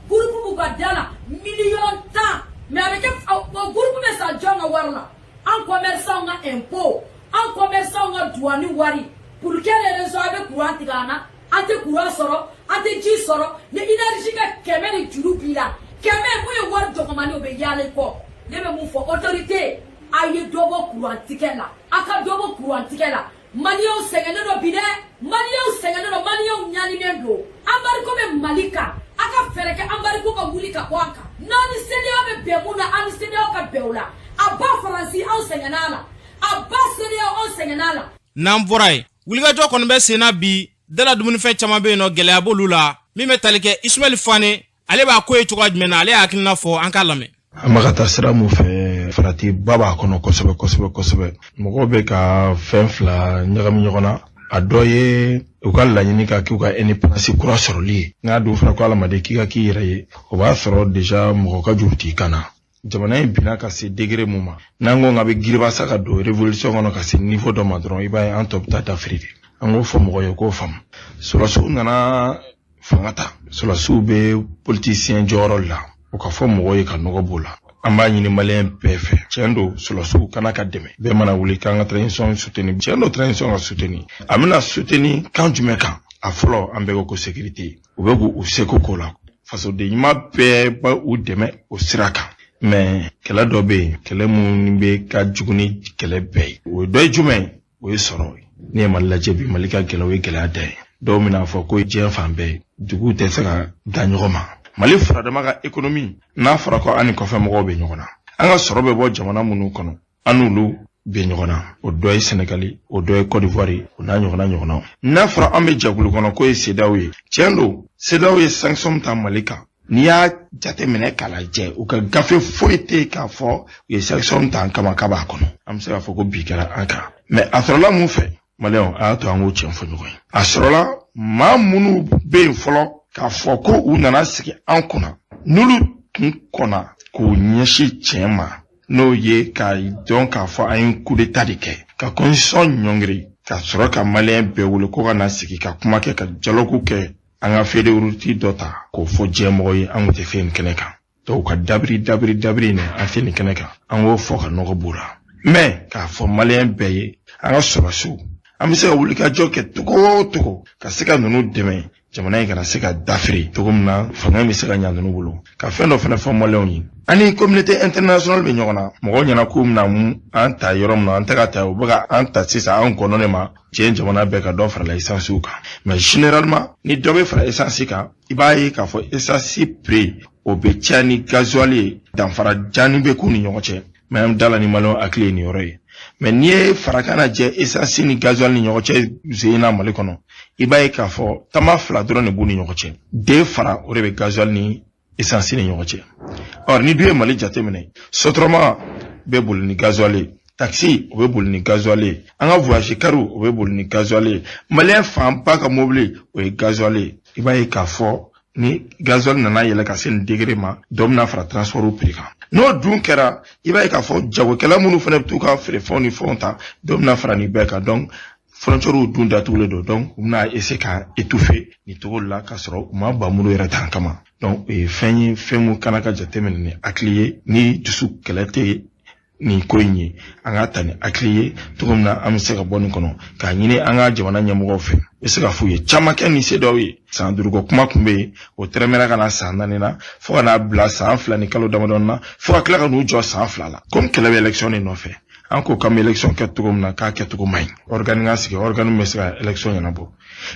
groupe b'u ka da la 10 miliyɔn. Mais a bɛ kɛ o groupe bɛ san jɔn ka wari la? An commerçant ka impôt, an commerçant ka douane wari. Pour quelle raison a bɛ courant tigɛ an na? An tɛ courant sɔrɔ, an tɛ ji sɔrɔ. Ni énergie ka 100 ni juru b'i la, 100 mun ye wari dɔgɔmani, o bɛ yaala i kɔ. Ne bɛ mun fɔ autorité? A ye dɔ bɔ courant tigɛ la, a ka dɔ bɔ courant tigɛ la. Maliyɛnw sɛgɛnnen don bi dɛ, maliyɛnw sɛgɛnnen don, maliyɛnw ɲaninen don. Embargo bɛ Mali kan, a ka fɛɛrɛ kɛ embargo ka wuli ka bɔ a kan. N'an ni CEDEAO bɛ bɛn mun na, an ni CEDEAO ka bɛn o la. A ba Faransi, anw sɛgɛnna a la, a ba CEDEAO, anw sɛgɛnna a la. N'an bɔra yen, wulikajɔ kɔni bɛ sen na bi dala. Dumunifɛn caman bɛ yen nɔ, gɛlɛya b'olu la. Min bɛ tali kɛ Ismaɛl Fane, ale b'a ko ye cogoya jumɛn na? Ale y'a hakilina fɔ, an k'a lamɛn. An bɛ ka taa sira mun fɛ, faratiba b'a kɔnɔ kosɛbɛ kosɛbɛ kosɛbɛ. Mɔgɔw bɛ ka fɛn fila ɲagami ɲɔgɔn na. A dɔ ye u ka laɲini ka k'u ka indépendance kura sɔrɔli ye, n'a dun fɔra ko adamaden k'i ka k'i yɛrɛ ye, o b'a sɔrɔ déjà mɔgɔ ka juru t'i kan na. Jamana in binna ka se degré mun ma, n'an ko k'a bɛ giribasa ka don révolution kɔnɔ ka se niveau dɔ ma dɔrɔn, i b'a ye an tɔ bɛ taa dafiri de. An k'o fɔ mɔgɔ ye k'o faamu. Sɔrɔdasiw nana fanga ta, sɔrɔdasiw bɛ politicien jɔyɔrɔ la, o ka fɔ mɔgɔw ye ka nɔgɔ b'o la. An b'a ɲini maliyɛn bɛɛ fɛ, tiɲɛ don, sɔrɔdasiw kana ka dɛmɛ. Bɛɛ mana wuli k'an ka transition soutenir, tiɲɛ don, transition ka soutenir, a bɛna soutenir kan jumɛn kan? A fɔlɔ, an bɛɛ ko ko sécurité, u bɛ k'u seko k'o la, fasoden ɲuman bɛɛ bɛ u dɛmɛ o sira kan. Mais kɛlɛ dɔ bɛ yen, kɛlɛ mun bɛ ka jugu ni kɛlɛ bɛɛ ye, o dɔ ye jumɛn ye? O ye sɔrɔ ye. Ne ye Mali lajɛ bi, Mali ka gɛlɛn, o ye gɛlɛya da ye. Dɔw bɛna fɔ ko diɲɛ fan bɛɛ duguw tɛ se ka da ɲɔgɔn ma. Mali furadama ka économie, n'a fɔra ko an ni kɔfɛ mɔgɔw bɛ ɲɔgɔn na, an ka sɔrɔ bɛ bɔ jamana minnu kɔnɔ, an n'olu bɛ ɲɔgɔn na, o dɔ ye Sɛnɛgali, o dɔ ye Côte d'Ivoire, o n'a ɲɔgɔnna ɲɔgɔnnaw. N'a fɔra an bɛ jɛkulu kɔnɔ k'o ye CEDEAO ye, tiɲɛ don, CEDEAO ye sanction ta Mali kan. N'i y'a jateminɛ k'a lajɛ, u ka gafe foyi tɛ yen k'a fɔ u ye sanction ta an kama k'a b'a kɔnɔ. An bɛ se k'a fɔ ko bi kɛra an kan. Mais a sɔrɔla mun fɛ? Maliyɛnw, a y'a to an k'o tiɲɛ fɔ ɲɔgɔn ye. A sɔrɔla maa minnu bɛ yen fɔlɔ k'a fɔ ko u nana sigi an kunna, n'olu tun kɔnna k'u ɲɛsin tiɲɛ ma, n'o ye k'a dɔn k'a fɔ an ye coup d'état de kɛ ka constitution ɲɔngiri, ka sɔrɔ ka maliyɛn bɛɛ wele ko ka na sigi ka kuma kɛ, ka dialogue kɛ, an ka feuille de route dɔ ta k'o fɔ diɲɛmɔgɔ ye, an kun tɛ fɛn nin kɛnɛ kan. Donc ka dabiri dabiri dabiri nin, an tɛ nin kɛnɛ kan, an k'o fɔ ka nɔgɔ b'o la. Mais k'a fɔ maliyɛn bɛɛ ye, an ka sɔrɔdasiw, an bɛ se ka wulikajɔ kɛ cogo o cogo ka se ka ninnu dɛmɛ, jamana in kana se ka dafiri cogo min na, fanga in bɛ se ka ɲa ninnu bolo. Ka fɛn dɔ fana fɔ maliyɛnw ye, an ni communauté internationale bɛ ɲɔgɔn na. Mɔgɔw ɲɛna k'u bɛna an ta yɔrɔ min na, an tɛ ka ta, u bɛ ka an ta sisan an kɔnɔ de ma. Diɲɛ jamana bɛɛ ka dɔ farala essence kan, mais généralement ni dɔ bɛ fara essence kan, i b'a ye k'a fɔ essence prix o bɛ caya ni gasoil ye, danfara janni bɛ k'u ni ɲɔgɔn cɛ. Mais an da la ni maliyɛnw hakili ye nin yɔrɔ ye. Mais n'i ye farakan lajɛ essence ni gasoil ni ɲɔgɔn cɛ sen na Mali kɔnɔ, i b'a ye k'a fɔ tama fila dɔrɔn de b'u ni ɲɔgɔn cɛ. Den fara o de bɛ gasoil ni essence ni ɲɔgɔn cɛ. Or ni dun ye Mali jateminɛ, Sotrama bɛ boli ni gasoil ye, taxi o bɛ boli ni gasoil ye, an ka voyage kariw o bɛ boli ni gasoil ye, maliyɛn fanba ka mobili o ye gasoil ye. I b'a ye k'a fɔ ni gasoil nana yɛlɛ ka se nin degré ma, dɔ bɛna fara transport prix kan. N'o dun kɛra, i b'a ye k'a fɔ jagokɛla minnu fana bɛ t'u ka feerefɛnw ni fɛnw ta, dɔ bɛna fara nin bɛɛ kan. Donc frontières dun datugulen don, donc u bɛna essayer ka étouffer nin cogo la k'a sɔrɔ u ma bamuru yɛrɛ ta kama. Donc o ye fɛn ye, fɛn mun kana ka jateminɛ ni hakili ye, ni dusu kɛlɛ tɛ nin ko in ye. An k'a ta ni hakili ye cogo min na an bɛ se ka bɔ nin kɔnɔ. K'a ɲini an ka jamana ɲɛmɔgɔw fɛ, n bɛ se ka f'u ye caman kɛ ni se dɔw ye. San 5 ko kuma tun bɛ yen, o tɛrɛmɛra ka na san 4 na, fo ka n'a bila san 2 ni kalo damadɔni na, fo ka tila ka n'u jɔ san 2 la. Komi kɛlɛ bɛ élection de nɔfɛ, an ko k'an bɛ élection kɛ cogo min na, k'a kɛcogo man ɲi. Organe ka sigi, organe min bɛ se ka élection ɲɛnabɔ,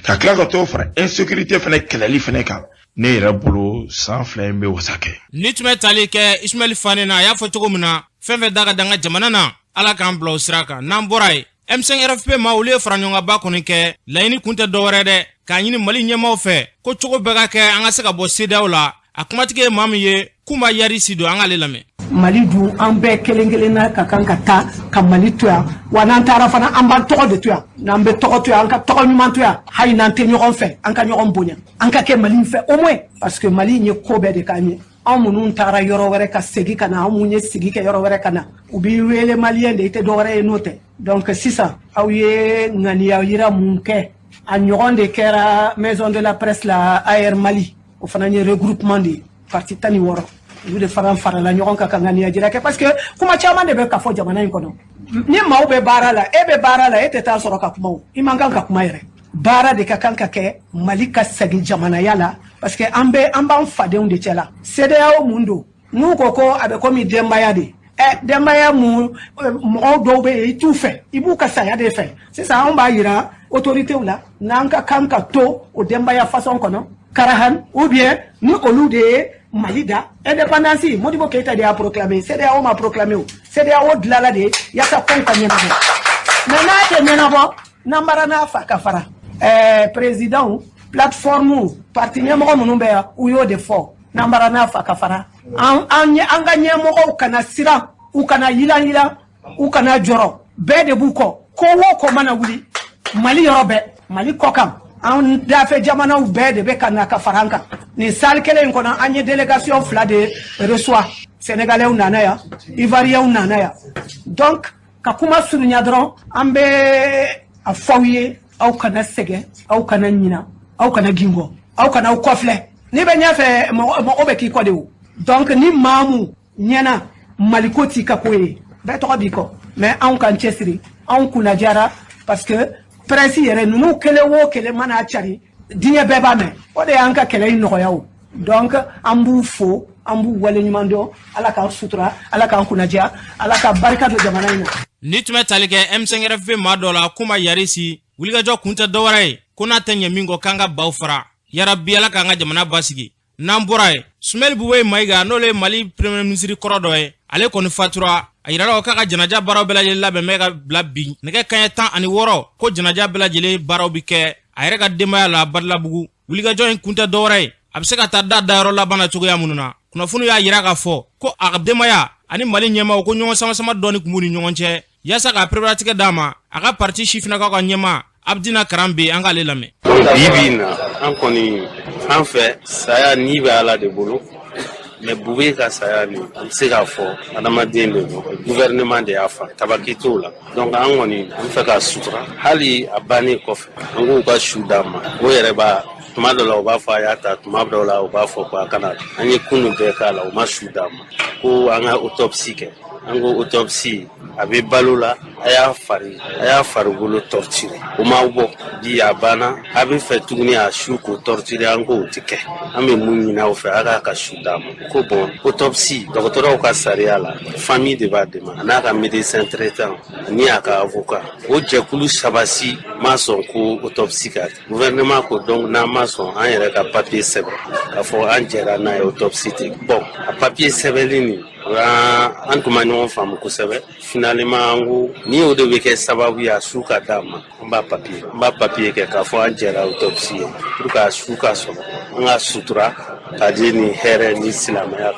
ka tila ka t'o fara insécurité fana kɛlɛli fana kan. Ne yɛrɛ bolo, san 2 in bɛ wasa kɛ. Ni tun bɛ tali kɛ Ismaɛl Fane na, a y'a fɔ cogo min na, fɛn fɛn da ka dan ka jamana na, Ala k'an bila o sira kan. N'an bɔra yen, M5 RFP ma, olu ye faraɲɔgɔnba kɔni kɛ. Laɲini kun tɛ dɔwɛrɛ dɛ, k'a ɲini Mali ɲɛmaw fɛ ko cogo bɛɛ ka kɛ an ka se ka bɔ CEDEAO la. A kumatigi ye maa min ye, Kunba Yari Si don, an k'ale lamɛn. Mali dun, an bɛɛ kelen kelenna ka kan ka taa ka Mali to yan wa. N'an taara fana, an b'an tɔgɔ de to yan. N'an bɛ tɔgɔ to yan, an ka tɔgɔ ɲuman to yan. Hali n'an tɛ ɲɔgɔn fɛ, an ka ɲɔgɔn bonya, an ka kɛ Mali fɛ au moins, parce que Mali in ye ko bɛɛ de k'an ye. Anw minnu taara yɔrɔ wɛrɛ ka segin ka na, anw mun ye sigi kɛ yɔrɔ wɛrɛ ka na, u b'i wele maliyɛn de, i tɛ dɔwɛrɛ ye n'o tɛ. Donc sisan aw ye ŋaniya yira mun kɛ, a ɲɔgɔn de kɛra maison de la presse la. AR Mali, o fana ye regroupement de ye, parti 16, olu de fana farala ɲɔgɔn kan ka ŋaniya jira kɛ, parce que kuma caman de bɛ ka fɔ jamana in kɔnɔ. Ni maaw bɛ baara la, e bɛ baara la, e tɛ taa sɔrɔ ka kuma, o i man kan ka kuma yɛrɛ. Baara de ka kan ka kɛ Mali ka segin jamanaya la, parce que an bɛ an b'an fadenw de cɛ la. CEDEAO mun don? N'u ko ko a bɛ komi denbaya de, ɛ denbaya mun, mɔgɔw dɔw bɛ yen i t'u fɛ, i b'u ka saya de fɛ. Sisan anw b'a yira autorités la n'an ka kan ka to o denbaya façon kɔnɔ karahan, ou bien ni olu de ye Mali da indépendance. Modibo Keïta de y'a proclamé, CEDEAO ma proclamé. O CEDEAO dilanla de yaasa kow ka ɲɛnabɔ, mais n'a tɛ ɲɛnabɔ, n'an bara n'a fa ka fara. Président plateforme parti ɲɛmɔgɔ minnu bɛ yan, u y'o de fɔ, n'an bara n'a fa ka fara. An an ka ɲɛmɔgɔw kana siran, u kana yilan yilan, u kana jɔrɔ, bɛɛ de b'u kɔ. Ko o ko mana wuli Mali yɔrɔ bɛɛ, Mali kɔ kan, an dafɛ jamanaw bɛɛ de bɛ ka na ka fara an kan. Nin salle kelen in kɔnɔ, an ye délégation 2 de reçoit. Sénégalais nana yan, Ivoiriens nana yan. Donc ka kuma surunya dɔrɔn, an bɛ a fɔ aw ye, aw kana sɛgɛn, aw kana ɲina, aw kana gingɔ, aw kana aw kɔfilɛ. N'i bɛ ɲɛfɛ, mɔgɔ bɛ k'i kɔ de o. Donc ni maa mun ɲɛna, Maliko t'i ka ko ye, bɛɛ tɔgɔ b'i kɔ. Mais anw k'an cɛsiri, anw kunnadiyara, parce que presse yɛrɛ ninnu kelen o kelen mana cari, diɲɛ bɛɛ b'a mɛn. O de y'an ka kɛlɛ in nɔgɔya o. Donc an b'u fo, an b'u waleɲuman dɔn. Ala k'an sutura, Ala k'an kunnadiya, Ala ka barika don jamana in na. Ni tun bɛ tali kɛ M5RFP maa dɔ la, kuma Yarisi wulikajɔ kun tɛ dɔwɛrɛ ye ko n'a tɛ ɲɛ min kɔ, k'an ka baw fara. Yarabi, Ala k'an ka jamana basigi. N'an bɔra yen, Sumɛli Bube Mayiga, n'ole ye Mali premier ministre kɔrɔ dɔ ye, ale kɔni fatura. A yirala k'a ka janaja baaraw bɛɛ lajɛlen labɛn bɛ ka bila bi nɛgɛ kanɲɛ 16, ko janaja bɛɛ lajɛlen baaraw bi kɛ a yɛrɛ ka denbaya la Badilabugu. Wulikajɔ in kun tɛ dɔwɛrɛ ye, a bɛ se ka taa da dayɔrɔ laban na cogoya minnu na. Kunnafoniw y'a yira k'a fɔ ko a ka denbaya ani Mali ɲɛmaaw, ko ɲɔgɔn sama-sama dɔɔni tun b'u ni ɲɔgɔn cɛ yaasa k'a pereperelatigɛ d'a ma. A ka parti sifinnakaw ka ɲɛmaa Abdina Karanbe, an k'ale lamɛn. Bi bi in na, an kɔni an fɛ, saya ni bɛ Ala de bolo, mais Bube ka saya nin, an bɛ se k'a fɔ adamaden de don, gouvernement de y'a fa, tabaki t'o la. Donc an kɔni an fɛ k'a sutura hali a bannen kɔfɛ, an k'u ka su d'an ma. O yɛrɛ b'a tuma dɔ la, u b'a fɔ a y'a ta, tuma dɔ la u b'a fɔ ko a kana. An ye kunun bɛɛ k'a la, u ma su d'an ma. Ko an ka autopsie kɛ, an ko autopsie a bɛ balo la, a y'a fari, a y'a farikolo torturer, o ma bɔ. Bi a banna, a bɛ fɛ tuguni a su k'o torturer, an k'o tɛ kɛ. An bɛ mun ɲini aw fɛ? A k'a ka su d'an ma. Ko bon, autopsie, dɔgɔtɔrɔw ka sariya la, famille de b'a dɛmɛ, a n'a ka médecin traitant ani a ka avocat. O jɛkulu saba si ma sɔn ko autopsie ka kɛ. Gouvernement ko donc n'an ma sɔn, an yɛrɛ ka papier sɛbɛn k'a fɔ an jɛra n'a ye, autopsie tɛ. Bon, a papier sɛbɛnli nin, an tun ma ɲɔgɔn faamu kosɛbɛ. Finalement an ko ni o de bɛ kɛ sababu ye a su ka d'an ma, an b'a papier kɛ k'a fɔ an jɛra autopsie ye, pour que a su ka sɔrɔ, an ka sutura k'a di ni hɛrɛ ni silamɛya.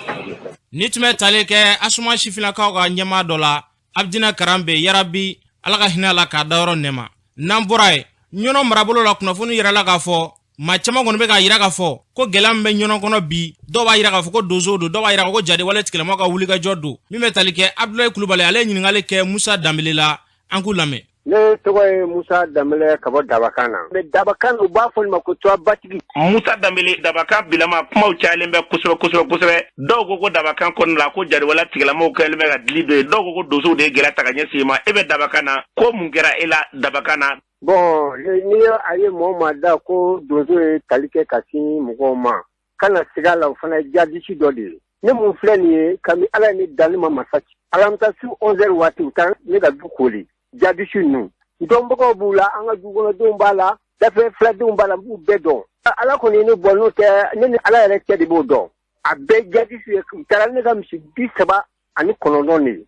Ni tun bɛ tali kɛ Asuma sifinnakaw ka ɲɛmaa dɔ la, Abdina Karanbe. Yarabi, Ala ka hinɛ a la k'a dayɔrɔ nɛma. N'an bɔra yen, Ɲɔnɔ marabolo la, kunnafoni yɛrɛ la k'a fɔ maa caman kɔni bɛ k'a yira k'a fɔ ko gɛlɛya min bɛ Ɲɔnɔ kɔnɔ bi, dɔw b'a yira k'a fɔ ko donsow don, dɔw b'a yira ko jadewale tigilamaw ka wulikajɔ don. Min bɛ tali kɛ Abudulayi Kulubali, ale ye ɲininkali kɛ Musa Danbele la, an k'u lamɛn. Ne tɔgɔ ye Musa Danbele ka bɔ Dabakan na. Mais Dabakan, u b'a fɔ nin ma ko batigi. Musa Danbele, Dabakan bilama kumaw cayalen bɛ kosɛbɛ kosɛbɛ kosɛbɛ. Dɔw ko ko Dabakan kɔnɔna la, ko jadewale tigilamaw kɛlen bɛ ka dili don yen, dɔw ko ko donsow de ye gɛlɛya ta ka ɲɛsin i ma. E bɛ Dabakan na, ko mun kɛra e la Dabakan na? Bon, n'i ye a ye mɔgɔ ma da ko donso ye tali kɛ ka sin mɔgɔw ma, kana siga la, o fana ye jadisi dɔ de ye. Ne mun filɛ nin ye, kami Ala ye ne dan, ne ma masa ci. Alamisa su 11 heures waati, u taara ne ka du koli, jadisi ninnu. Dɔnbagaw b'u la, an ka dukɔnɔdenw b'a la, dafɛ filadenw b'a la, n b'u bɛɛ dɔn. Ala kɔni ye ne bɔ, n'o tɛ, ne ni Ala yɛrɛ cɛ de b'o dɔn. A bɛɛ jadisi ye. U taara ne ka misi 39 de ye.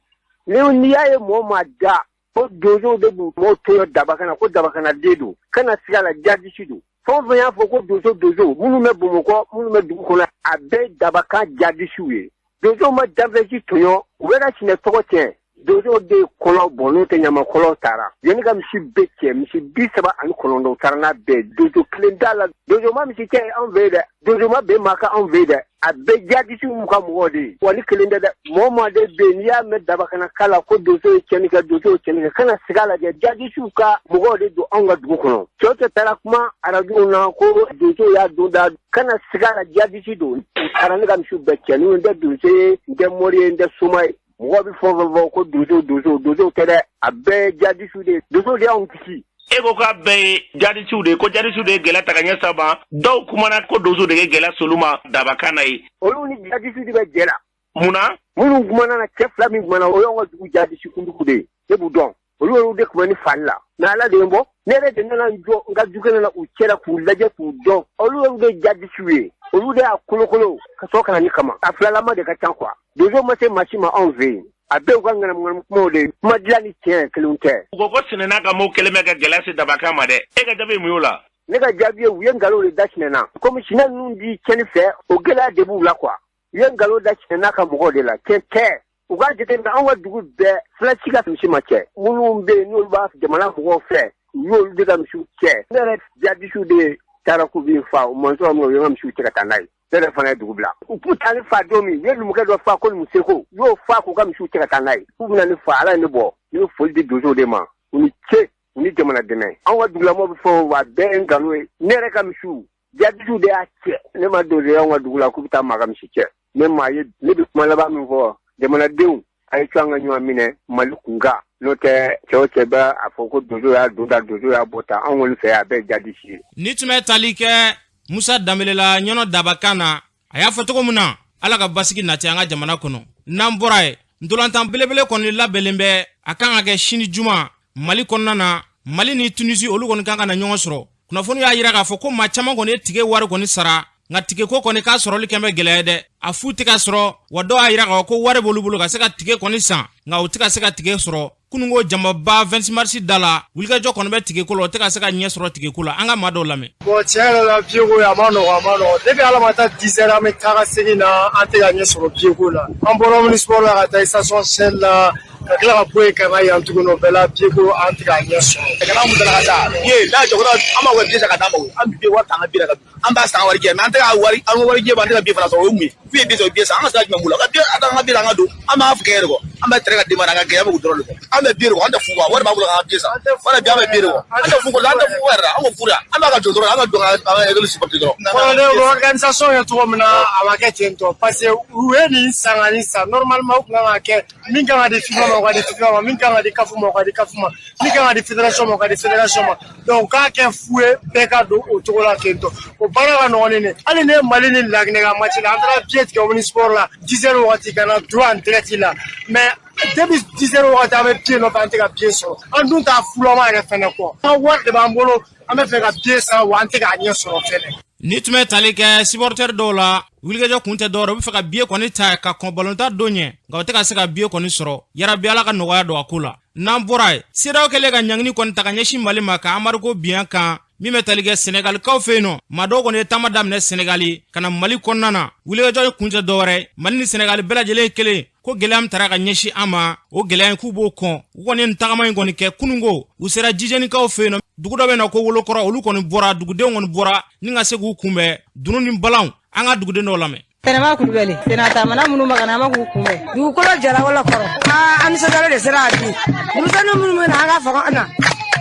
N'i y'a ye mɔgɔ ma da ko donsow de b'u mɔgɔw tɔɲɔ Dabakan na, ko Dabakana den don, kana siga la, jadisi don. Fɛn o fɛn y'a fɔ ko donso donso, minnu bɛ Bamakɔ, minnu bɛ dugu kɔnɔ, a bɛɛ Dabakan jadisiw ye. Donsow ma danfɛn si tɔɲɔ, u bɛ ka sinɛ tɔgɔ tiɲɛ. Donsow de ye kɔlɔ bɔn, n'o tɛ ɲamakɔlɔ taara yanni ka misi bɛɛ cɛ, misi 39 u taara n'a bɛɛ. Donso kelen t'a la. Donso ma misi cɛ anw fɛ yen dɛ, donso ma bɛn maa kan anw fɛ yen dɛ. A bɛɛ jadisiw ka mɔgɔw de ye wa, ni kelen tɛ dɛ. Mɔgɔ maa de bɛ yen, n'i y'a mɛn Dabakana kala la ko donso ye tiɲɛni kɛ, donso ye tiɲɛni kɛ, kana siga la dɛ, jadisiw ka mɔgɔw de don anw ka dugu kɔnɔ. Cɛw tɛ taara kuma arajow na ko donso y'a don da, kana siga la, jadisi don. U taara ne ka misiw bɛɛ cɛ. N'u n tɛ donso ye, n tɛ mori ye, n tɛ soma ye. Mɔgɔ bɛ fɛn o fɛn fɔ ko donso donso, donso tɛ dɛ, a bɛɛ jadisiw de ye. Donso de y'anw kisi. E ko k'a bɛɛ ye jadisiw de ye, ko jadisiw de ye gɛlɛya ta ka ɲɛ saba. Dɔw kumana ko donso de ye gɛlɛya s'olu ma dabakan na ye. Olu ni jadisiw de bɛ jɛ la. Mun na? Minnu kumana na, cɛ fila min kumana, o y'anw ka dugu jadisi kuntigiw de ye, ne b'u dɔn. Olu y'olu de tun bɛ ni fali la, mais Ala de ye n bɔ. Ne yɛrɛ de nana n jɔ n ka dukɛnɛ la u cɛla k'u lajɛ k'u dɔn. Olu y'olu de jadisiw ye, olu de y'a kolokolo ka sɔrɔ ka na ni kama. A filalama de ka ca quoi. Donso ma se maa si ma anw fɛ yen. A bɛɛ y'u ka ŋanamuŋanamu kumaw de ye. Kuma dilan ni tiɲɛ kelenw tɛ. U ko ko Sinɛna ka maaw kɛlen bɛ ka gɛlɛya se dabakan ma dɛ. E ka jaabi ye mun y'o la? Ne ka jaabi ye, u ye nkalon de da Sinɛna. Komi Sinɛ ninnu di tiɲɛni fɛ, o gɛlɛya de b'u la quoi. U ye nkalon da Sinɛna ka mɔgɔw de la. Tiɲɛ tɛ. U k'a jateminɛ, anw ka dugu bɛɛ fila si ka misi ma cɛ. Minnu bɛ yen n'olu b'a jamana mɔgɔw fɛ, u y'olu de ka misiw cɛ. Ne yɛrɛ jadisiw de taara k'u bɛ fa, u ma sɔrɔ min, u ye n ka misiw cɛ ka taa n'a ye. Ne yɛrɛ fana ye dugu bila. U k'u taa ni fa don min, u ye numukɛ dɔ fa ko numuseko, u y'o fa k'u ka misiw cɛ ka taa n'a ye. K'u bɛna ne fa, Ala ye ne bɔ. Ne bɛ foli di donsow de ma. U ni ce, u ni jamana dɛmɛ. Anw ka dugulamɔgɔw bɛ fɛn o fɔ, a bɛɛ ye nkalon ye. Ne yɛrɛ ka misiw, jadisiw de y'a cɛ. Ne ma donso ye anw ka dugu la k'u bɛ taa maa ka misi cɛ. Ne maa ye, ne bɛ kuma laban min fɔ, jamanadenw, a ye to an ka ɲɔgɔn minɛ Mali kunkan. N'o tɛ, cɛ o cɛ bɛ a fɔ ko donso y'a don ta, donso y'a bɔ ta, anw kɔni fɛ a bɛɛ ye jadisi ye. Ni tun bɛ tali kɛ Musa Danbele la ɲɔnɔ dabakan na, a y'a fɔ cogo min na, Ala ka basigi nati an ka jamana kɔnɔ. N'an bɔra yen, ntolantan belebele kɔni labɛnlen bɛ, a kan ka kɛ sini juma Mali kɔnɔna na. Mali ni Tunisi olu kɔni kan ka na ɲɔgɔn sɔrɔ. Kunnafoni y'a yira k'a fɔ ko maa caman kɔni ye tige wari kɔni sara, nka tige ko kɔni k'a sɔrɔli kɛn bɛ gɛlɛya ye dɛ. A fu tɛ ka sɔrɔ, wa dɔw y'a yira k'a fɔ ko wari b'olu bolo ka se ka tige kɔni san, nka u tɛ ka se ka tige sɔrɔ. Kununko jamaba 26 mars da la, wulikajɔ kɔni bɛ tige ko la, o tɛ ka se ka ɲɛ sɔrɔ tige ko la. An ka maa dɔw lamɛn. Bon, tiɲɛ yɛrɛ la, billet ko a ma nɔgɔ, a ma nɔgɔ. Depuis Ala ma taa 10 heures, an bɛ taa ka segin na, an tɛ ka ɲɛ sɔrɔ billet ko la. An bɔra Omnisport la ka taa station Shell la, ka tila ka bɔ yen ka na yan tuguni, o bɛɛ la billet ko an tɛ ka ɲɛ sɔrɔ. Kana mun ka taa billet n'a jɔkɔrɔ, an b'a wari billet san ka d'an ma o. An bɛ billet wari ta an ka billet la ka dun. An b'a san wari jɛ, mais an tɛ ka wari, an ka wari jɛ b'an tɛ ka billet fana sɔrɔ, o ye mun ye? F'u ye billet sɔrɔ, billet san, an ka sira jumɛn b'u la? Ka billet, a t'an ka billet an ka don, an b'a kɛ yɛrɛ kɔ, an bɛ tɛrɛ ka démarrer an ka kɛ, an bɛ k'u dɔrɔn de kɔ. An bɛ billet de kɔ, an tɛ fu kɔ, wari b'an bolo k'an ka billet san. Wala bi an bɛ billet de kɔ, an tɛ fu kɔ, an tɛ fu yɛrɛ la, an ko fu la, an b'a ka jɔ dɔrɔn, an ka don an ka école supporter dɔrɔn. Bon, ne organisation ye cogo min na, a ma kɛ ten tɔ, parce que u ye nin san ka nin san, normalement u tun kan ka kɛ min kan ka di FIFA ma, o ka di FIFA ma, min kan ka di CAF ma, o ka di CAF ma, min kan ka di fédération ma, o ka di fédération ma. Donc u k'a kɛ fu ye, bɛɛ ka don o cogo la ten tɔ, o baara ka nɔgɔn ni ne. Hali ne ye Mali ni Laginɛ ka match la, an taara billet tigɛ Omnisport la 10 heures wagati ka na droit en direct la, mais depuis 10 heures wagati an bɛ billet nɔfɛ, an tɛ ka billet sɔrɔ. An dun t'a fulama yɛrɛ fɛnɛ kɔ, an ka wari de b'an bolo, an bɛ fɛ ka billet san, wa an tɛ k'a ɲɛ sɔrɔ fɛnɛ. Ni tun bɛ tali kɛ supporter dɔw la, wulikajɔ kun tɛ dɔwɛrɛ, u bɛ fɛ ka billet kɔni ta ka kɔn balontan don ɲɛ, nka u tɛ ka se ka billet kɔni sɔrɔ. Yarabi Ala ka nɔgɔya don a ko la. N'an bɔra yen, CEDEAO kɛlen ka ɲangini kɔni ta ka ɲɛsin Mali ma ka embargo bin kan min bɛ tali kɛ Senegalikaw fɛ yen nɔ. Maa dɔw kɔni ye taama daminɛ Senegali ka na Mali kɔnɔna na. Wulikajɔ kun tɛ dɔwɛrɛ, Mali ni Senegali bɛɛ lajɛlen ye kelen, ko gɛlɛya min tara ka ɲɛsin an ma, o gɛlɛya in k'u b'o kɔn. U kɔni ye nin tagama in kɔni kɛ kununko, u sera jijɛnikaw fɛ yen nɔ, dugu dɔ bɛ yen nɔ ko Wolokɔrɔ, olu kɔni bɔra, dugudenw kɔni bɔra ni ka se k'u kunbɛn dunun ni balanw. An ka duguden dɔw lamɛn. Tɛnɛma Kulubali, senna taamana minnu bɛ ka na, an bɛ k'u kunbɛn. Dugukolo jara Wolokɔrɔ. Aa, an nisɔndiyalen de sera bi. Denmisɛnnin minnu bɛ na an ka fanga na,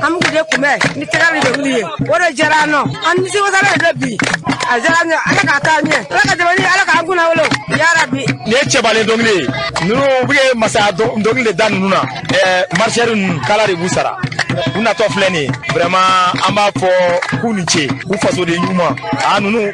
an b'u de kunbɛn ni tɛgɛrɛ de wuli ye. O de diyara an nɔ. An nimisiwasalen de bi. A diyara an ye, Ala k'a taa ɲɛ. Ala ka jamana, Ala k'an kunna wolo. Yarabi. Nin ye cɛbalen dɔnkili ye. Ninnu bɛ kɛ masaya dɔnkili de da ninnu na. Marcheur ninnu, k'Ala de b'u sara. U natɔ filɛ nin ye. Vraiment, an b'a fɔ k'u ni ce. U fasoden ɲuman. A ninnu,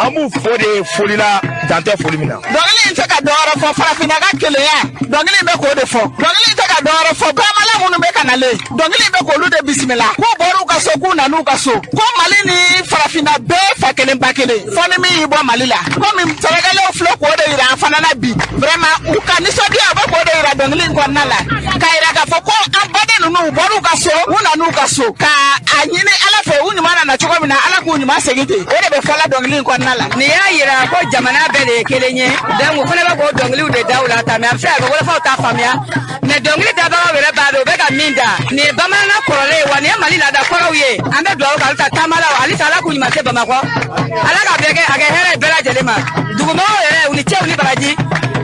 an b'u fo de foli la, dan tɛ foli min na. Dɔnkili in tɛ ka dɔwɛrɛ fɔ farafinna ka kelenya, dɔnkili in bɛ k'o de fɔ. Dɔnkili in tɛ ka dɔwɛrɛ fɔ bamala minnu bɛ ka nalen, dɔnkili in bɛ k'olu de bisimila, k'u bɔr'u ka so, k'u nan'u ka so, ko Mali ni farafinna bɛɛ fa kelen ba kelen, fɔ ni min y'i bɔ Mali la. Komi Sɛnɛgalɛw filɛ k'o de yira an fana na bi, vraiment u ka nisɔndiya, u bɛ k'o de yira dɔnkili in kɔnɔna la, k'a yira k'a fɔ ko an baden ninnu, u bɔr'u ka so, u nan'u ka so, ka a ɲini Ala fɛ u ɲuman nana cogo min na, Ala k'u ɲuman segin ten. O de bɛ fɔla dɔnkili in kɔnɔna la. Nin y'a yira ko jamana bɛɛ de ye kelen ye, donc u fana bɛ k'o dɔnkiliw de da u la ta, mais a bɛ se ka kɛ wolofaw t'a faamuya, mais dɔnkili dabagaw yɛrɛ b'a dɔn u bɛ ka min da. Nin ye bamanankan kɔrɔlen ye, wa nin ye Mali laada kɔrɔw ye. An bɛ dugawu kɛ halisa taamalaw, halisa Ala k'u ɲuman se Bamakɔ, Ala ka bɛɛ kɛ a kɛ hɛrɛ ye bɛɛ lajɛlen ma. Dugumɔgɔw yɛrɛ, u ni cɛw ni baraji,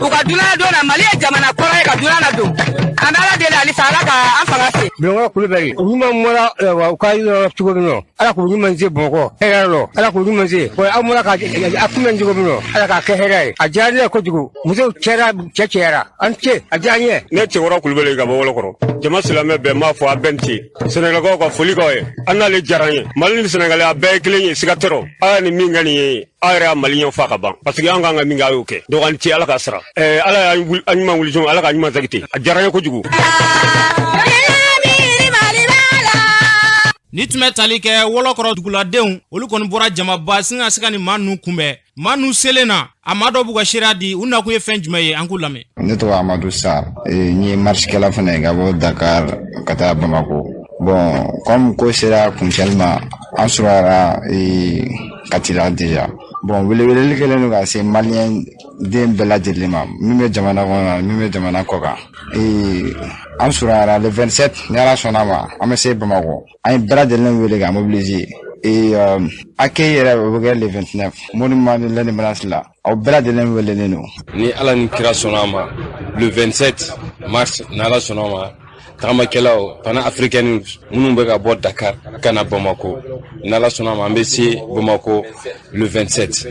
u ka dunan don na. Mali ye jamana kɔrɔ ye ka dunan na don. An bɛ Ala deli halisa Ala ka an fanga se. Bilɔnkɔrɔ Kulubali, u ɲuman bɔra u ka yɔrɔ cogo min na, Ala k'u ɲuman se Bamakɔ hɛrɛ rɔ, Ala k'u ɲuman se aw bɔra ka a kunbɛn cogo min na, Ala k'a kɛ hɛrɛ ye. A diyara ne ye kojugu, musow cɛra, cɛ cɛyara, an ce, a diyara n ye. Ne Cɛkɔrɔ Kulubali ka bɔ Wɔlɔkɔrɔ. Jama silamɛ bɛɛ m'a fɔ a bɛɛ ni ce. Sɛnɛgalikaw ka foli k'aw ye, an n'ale diyara an ye. Mali ni Sɛnɛgali a bɛɛ ye kelen ye, siga tɛ rɔ. Aw ye nin min kɛ nin ye, aw yɛrɛ y'a maliyɛnw fa ka ban, parce que an kan ka min kɛ a y'o kɛ. Donc an ce, Ala k'a sara. Ala y'an ɲuman wuli cogo, Ala k'a ɲuman segin ten. A diyara n ye kojugu. Ni tun bɛ tali kɛ Wɔlɔkɔrɔ duguladenw, olu kɔni bɔra jamaba sin ka se ka nin maa ninnu kunbɛn. Maa ninnu selen na, a maa dɔw b'u ka seereya di, u nakun ye fɛn jumɛn ye, an k'u lamɛn. Ne tɔgɔ Amadu Sar, n ye marisikɛla fana ye ka bɔ Dakar ka taa Bamako. Bon, comme ko sera kuncɛli ma, an surunyara Kati la déjà. Bon, weleweleli kɛlen don ka se maliyɛn den bɛɛ lajɛlen ma, min bɛ jamana kɔnɔ, min bɛ jamana kɔ kan. An surunyara le 27, ni Ala sɔnna ma, an bɛ se Bamakɔ. An ye bɛɛ lajɛlen wele ka mobiliser. Et accueil yɛrɛ o bɛ kɛ le 29 monument de l'indépendance la, aw bɛɛ lajɛlen welelen don. Ni Ala ni kira sɔnna a ma, le 27 mars, ni Ala sɔnna a ma, tagamakɛlaw panafricaine minnu bɛ ka bɔ Dakar ka na Bamako, ni Ala sɔnna a ma, an bɛ se Bamako le 27.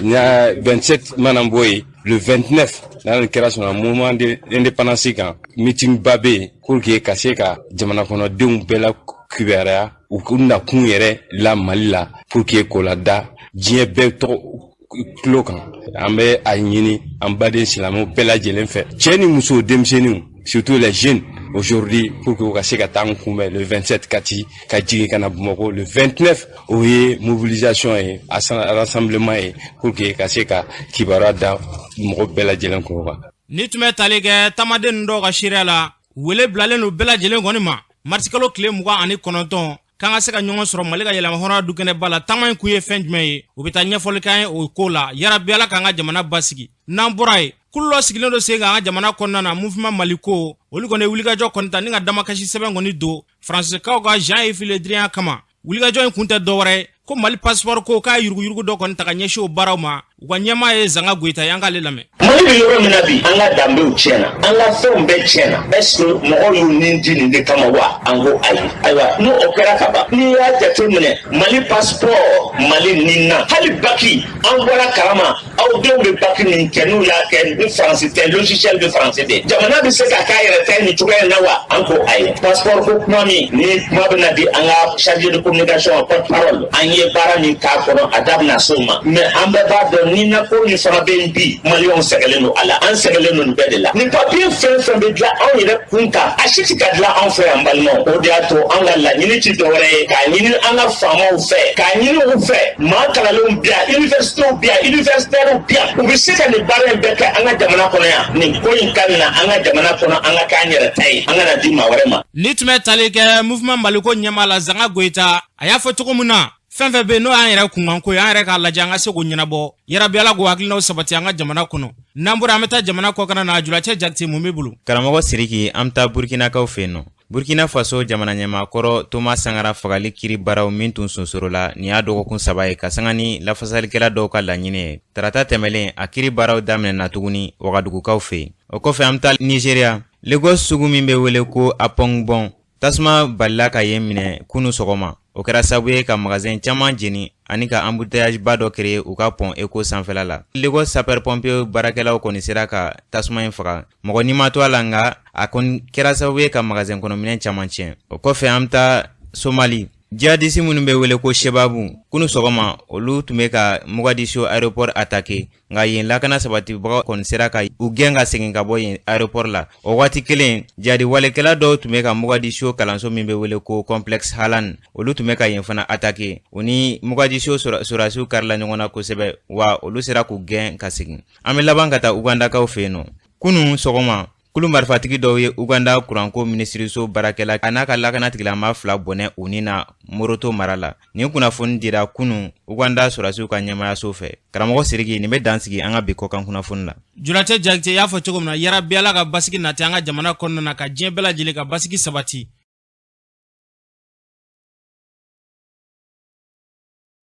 Ni 27 mana bɔ yen, le 29, ni Ala ni kira sɔnna, mouvement de l'indépendance kan meeting ba bɛ yen pour que ka se ka jamana kɔnɔdenw bɛɛ la kibaruya u nakun yɛrɛ la Mali la, pour que k'o lada diɲɛ bɛɛ tɔgɔ tulo kan. An bɛ a ɲini an baden silamɛw bɛɛ lajɛlen fɛ, cɛ ni muso, denmisɛnninw, surtout les jeunes aujourd'hui, pour que u ka se ka taa an kunbɛn le 27 Kati ka jigin ka na Bamakɔ le 29. O ye mobilisation ye, rassemblement ye, pour que ka se ka kibaruya da mɔgɔ bɛɛ lajɛlen kɔrɔ kan. Ni tun bɛ tali kɛ tamaden ninnu dɔw ka seereya la, wele bilalen don bɛɛ lajɛlen kɔni ma marisikalo tile 29, k'an ka se ka ɲɔgɔn sɔrɔ Mali ka yɛlɛma hɔrɔnya dukɛnɛba la. Taama in kun ye fɛn jumɛn ye, u bɛ taa ɲɛfɔli k'an ye o ko la. Yarabi, Ala k'an ka jamana basigi. N'an bɔra yen, kulu dɔ sigilen don sen kan an ka jamana kɔnɔna na, Mouvement Maliko, olu kɔni ye wulikajɔ kɔni ta ni ka damakasi sɛbɛn kɔni don Faransikaw ka Jean-Yves Le Drian kama. Wulikajɔ in kun tɛ dɔwɛrɛ ye ko Mali passeport ko k'a ye yuruguyurugu dɔ kɔni ta ka ɲɛsin o baaraw ma. U ka ɲɛmaa ye Zanga Goyita ye, an k'ale lamɛn. Mali bɛ yɔrɔ min na bi, an ka danbew tiɲɛna, an ka fɛnw bɛɛ tiɲɛna. Est ce que mɔgɔw y'u ni di nin de kama wa? An ko ayi. Ayiwa, n'o o kɛra ka ban, n'i y'a jate minɛ, Mali passeport, Mali nin na, hali baki, an bɔra kalama, aw denw bɛ baki min kɛ, n'u y'a kɛ ni Faransi tɛ, logiciel bɛ Faransi de, jamana bɛ se ka k'a yɛrɛ ta ye nin cogoya in na wa? An ko ayi. Passeport ko kuma min ni kuma bɛna di an ka chargé de communication, porte parole, an ye baara min k'a kɔnɔ, a da bɛna s'o ma. Mais an bɛɛ b'a dɔn ni na ko min fana bɛ yen bi, maliyɛnw sɛgɛlen don a la, an sɛgɛlen don nin bɛɛ de la. Nin papiye fɛn fɛn bɛ dilan anw yɛrɛ kun kan, a si tɛ ka dilan anw fɛ yan, balimaw. O de y'a to an ka laɲini ti dɔwɛrɛ ye k'a ɲini an ka faamaw fɛ, k'a ɲini u fɛ, maa kalanlenw bi yan, universitéw bi yan, universitaires bi yan, u bɛ se ka nin baara in bɛɛ kɛ an ka jamana kɔnɔ yan. Nin ko in ka na an ka jamana kɔnɔ, an ka k'an yɛrɛ ta ye, an kana di maa wɛrɛ ma. Ni tun bɛ tali kɛ Mouvement Maliko ɲɛmaa la, Zanga Goyita, a y'a fɔ cogo min na, fɛn fɛn bɛ yen n'o y'an yɛrɛ kunkanko ye, an yɛrɛ k'a lajɛ an ka se k'o ɲɛnabɔ. Yarabi, Ala k'o hakilinaw sabati an ka jamana kɔnɔ. N'an bɔra, an bɛ taa jamana kɔkanna na. Julacɛ Jakite, mun b'i bolo? Karamɔgɔ Siriki, an bɛ taa Burkinakaw fɛ yen nɔ. Burkina Faso jamana ɲɛmaakɔrɔ Thomas Sankara fagali kiri baaraw min tun sonsorola, nin y'a dɔgɔkun 3 ye ka sanga ni lafasalikɛla dɔw ka laɲini ye. Tarata tɛmɛlen, a kiri baaraw daminɛna tuguni Wagadugukaw fɛ yen. O kɔfɛ, an bɛ taa Nigeria. Lagos sugu min bɛ wele ko Apongbon, tasuma balila ka yen minɛ kunu sɔgɔma. O kɛra sababu ye ka magasin caman jeni ani ka embouteillage ba dɔ créer u ka pont Eko sanfɛla la. Lagos sapeur pompier baarakɛlaw kɔni sera ka tasuma in faga, mɔgɔ ni ma to a la, nka a kɔni kɛra sababu ye ka magasin kɔnɔ minɛn caman tiɲɛ. O kɔfɛ, an bɛ taa Somali. Jihadisi minnu bɛ wele ko Shebabu, kunu sɔgɔma olu tun bɛ ka Mogadiscio aéroport attaquer, nka yen lakana sabatibagaw kɔni sera ka u gɛn ka segin ka bɔ yen aéroport la. O waati kelen, jihadi walekɛla dɔw tun bɛ ka Mogadiscio kalanso min bɛ wele ko complexe Halan, olu tun bɛ ka yen fana attaquer. U ni Mogadiscio sɔrɔdasiw karila ɲɔgɔn na kosɛbɛ, wa olu sera k'u gɛn ka segin. An bɛ laban ka taa Ugandakaw fɛ yen nɔ. Kunun sɔgɔma, kulu marifatigi dɔw ye Uganda kuranko minisiriso baarakɛla a n'a ka lakana tigilama 2 bɔnɛ u ni na Moroto mara la. Nin kunnafoni dira kunun Uganda sɔrɔdasiw ka ɲɛmaayaso fɛ. Karamɔgɔ Siriki, nin bɛ dan sigi an ka bi kɔkan kunnafoni la. Julacɛ Jakite, y'a fɔ cogo min na, yarabi, Ala ka basigi nati an ka jamana kɔnɔna na, ka diɲɛ bɛɛ lajɛlen ka basigi sabati.